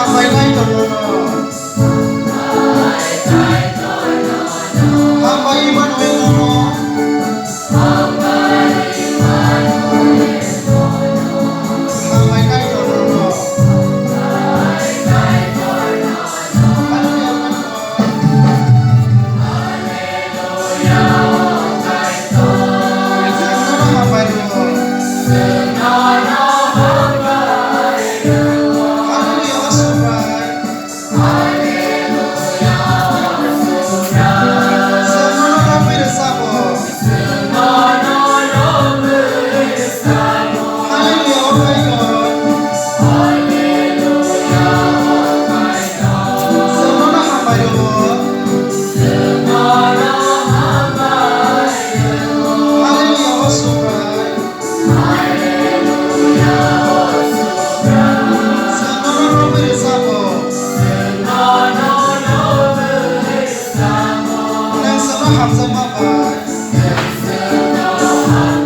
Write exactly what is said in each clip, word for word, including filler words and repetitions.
Hambai Kaitor nono. Hambai Emmanuel nono. Hambai Kaitor nono. Hallelujah, Kaitor. Hallelujah, hambai rw. Hallelujah, o Subrai. Hallelujah, o Subrai. Chwng nono romwi rwchapbo. Chwng nono romwi rwchapbo. Hallelujah, o Kaitor. Hallelujah, o Kaitor. Chwng nono hambai rw-o. Chwng nono hambai rw-o. Hallelujah, o Subrai. Hallelujah, o Subrai. Chwng nono romwi rwchapbo. Chwng nono romwi rwchapbo. Nwng chwngno hamjakma bai. Nwng chwngno hamjakma bai.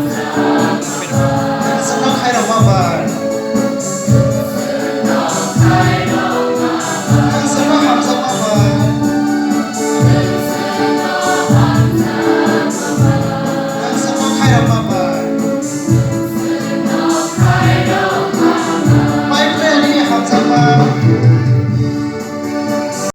Nwng chwngno khairokma bai. Nwng chwngno khairokma bai. Nwng chwngno hamjakma bai. Nwng chwngno hamjakma bai. Nwng chwngno khairokma bai.